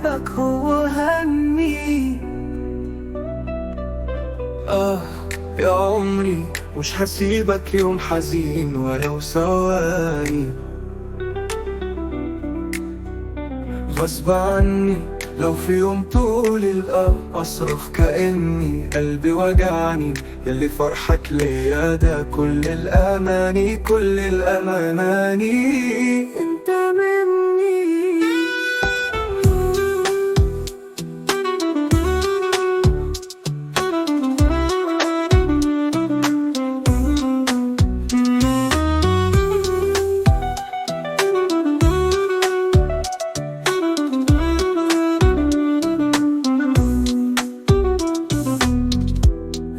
قلبك هو همي. آه يا عمري مش هسيبك يوم حزين ولو ثواني، غصب عني لو في يوم طول الأرض أصرخ كأني قلبي وجعني. يلي فرحك ليا ده كل الأماني، كل الأماني. انت مني.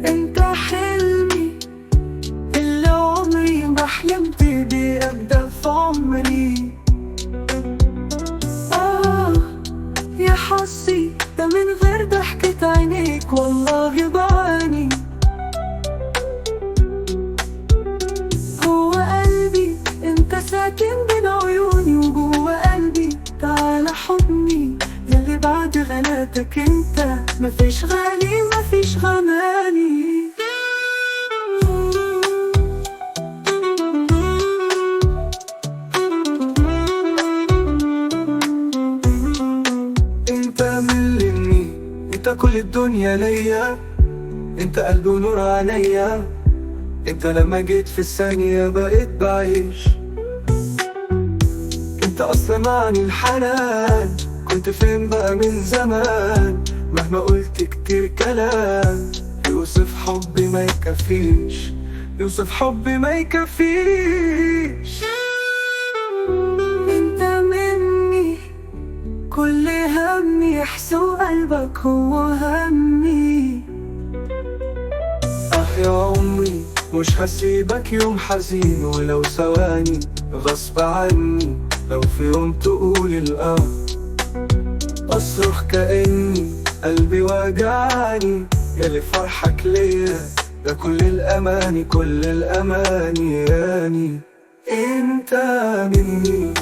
انت حلمي اللي عمري ما حلمت بيه ابدا في عمري. آه يا حظي ده من غير ضحكة عينيك والله بعاني. جوه قلبي انت ساكن بين عيوني، وجوه قلبي تعالى حضني. يلي بعد غلاتك انت مفيش غالي مفيش غماني. انت ملمني، انت كل الدنيا ليا، انت قلبي ونور عينيا، انت لما جيت في الثانية بقيت بعيش. انت اصلا معني الحنان، كنت فين بقى من زمان؟ مهما قلت كتير كلام يوصف حبي ما يكفيش، يوصف حبي ما يكفيش. انت مني، كل همي يحسو قلبك هو همي. اه يا عمري مش هسيبك يوم حزين ولو ثواني، غصب عني لو في يوم تقول الآه أصرخ كأني قلبي وجعني. ياللي فرحك ليا ده كل الأماني، كل الأماني. يعني انت مني.